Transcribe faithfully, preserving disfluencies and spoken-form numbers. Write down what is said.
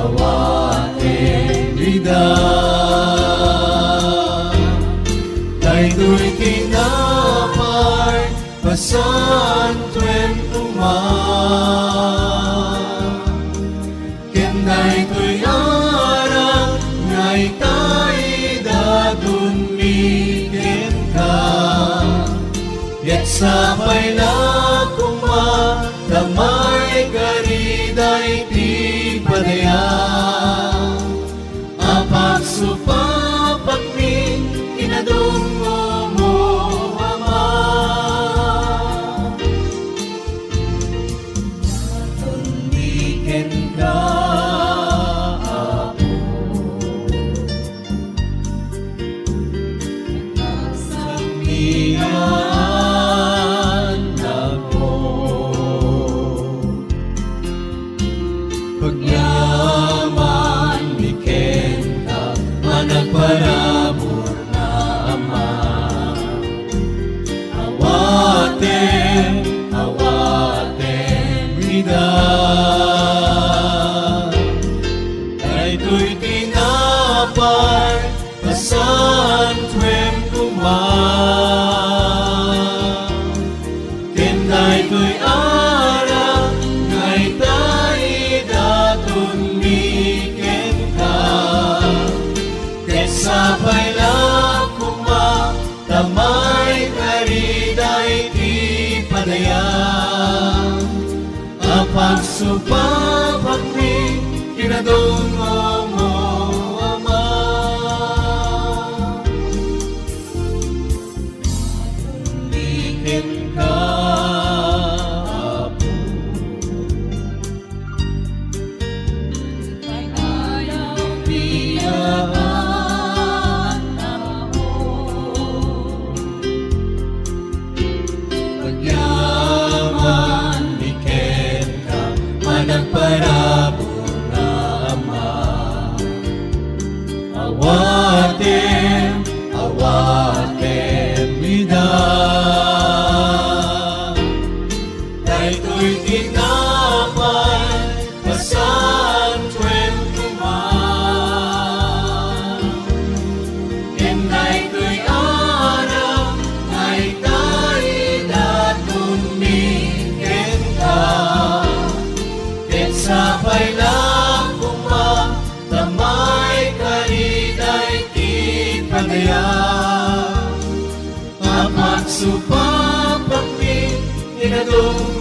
Awaten ida. Daytoy tinapay pasantoen koma. Ken daytoy arak nga itay idatonmi kenka. Ket sapay la koma ta maikari daytoy padayam a pagsupapakmi kinadummo, Ama. Idatonmi kenka, Apo. Ket nagsangnian ako. Pagyamanmi kenka, managparabur nga Ama. Awatem, awatem ida. Daytoy tinapay pasantoen koma. Ken daytoy arak nga itay idatonmi kenka. Ket sapay la koma ta maikari daytoy padayam a pagsupapakmi kinadummo, Ama. Idatonmi kenka, Apo. Pagyamanmi kenka, Apo. Pagyamanmi kenka, managparabur nga Ama. Awatem, awatem ida. Daytoy tinapay pasantoen koma. Ken daytoy arak nga itay idatonmi kenka. Ket sapay la koma ta maikari daytoy padayam a pagsupapakmi kinadummo,